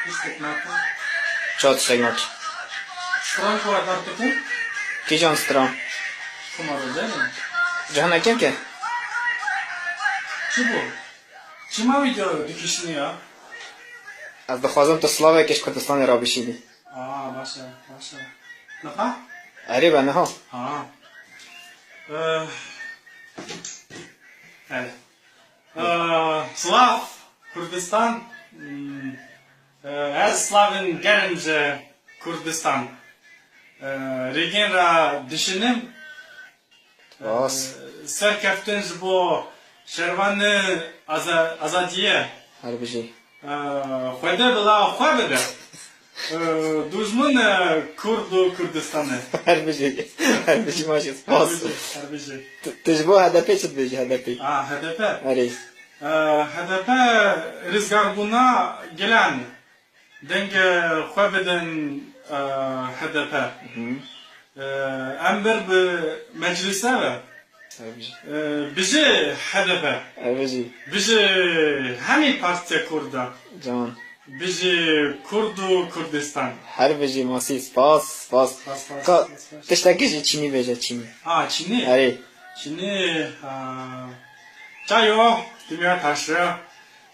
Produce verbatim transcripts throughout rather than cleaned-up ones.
Tiştek nake. Çawa tiştek nake? Stran ku we derdixin? Kîjan stran? Xumar o derin. Cihana kêm ke? Çi bû? Çima wî dikişînî ya? Ez dixwazim tu silavekê ji Kurdistanê re bişînî. Aa, baş e, baş e. Niha? Erê be, niha. Ha. Eh, hele. Eh, silav, Kurdistan. Hmm, eh, ez slavên germ ji Kurdistan. Eh, rêgên re dişinim. Rast. Eh, serkeftin ji bo şervanê aza-, azadiyê. Her bijî. Eh, Xwedê bila xwe bide. Eh, dujmin, eh, Kurd û Kurdistanê. Her bijî. Her bijî maşî. Spas. Her bijî, her bijî. Tu, tu ji bo H D P çi dibêjî, H D P? Ah, H D P. Erê. Eh, H D P rizgarbûna gilan. Dengê xwe bidin, eh, H D P. Hı. Eh, em bir bi meclise ve. Her bijî. Eh, bijî H D P. Her bijî. Bijî hemî partiya Kurda. Can. Bijî Kurd û Kurdistan. Her bijî masî, spas, spas. Spas, spas, Ka, spas, spas. Tiştekî ji çînî bêje, çînî. Ha, çînî? Erê. Çînî, ha, çayo, dimya taşra,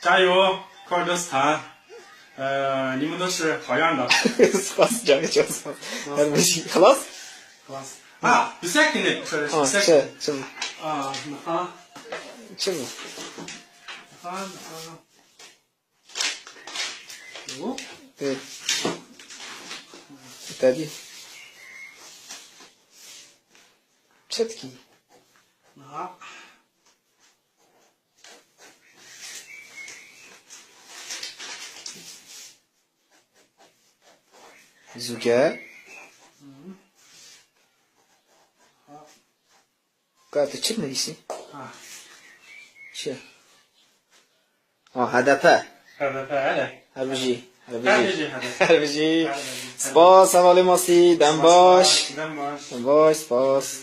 çayo, Kurdistan. Ee, Nîmûdoş Hoyanda. Spas, canê çok spas. Spas. Her bir şey. Xelas? Xelas. Ha, bir sekine, şöyle, ha, bir sekine. Çi, çi? Aa, niha. Çi? Niha, niha. Hop. Ê. Te dî. Çi dikî? Niha. Zûke. Ka tu çi dinivîsî? Ha. Çi? Ha, H D P. H D P, hele. Her bijî. Her bijî. Her bijî H D P. Her bijî. Her bijî. Spas, hevalê masî. Dem baş. Spas, dem baş. Dem baş, spas.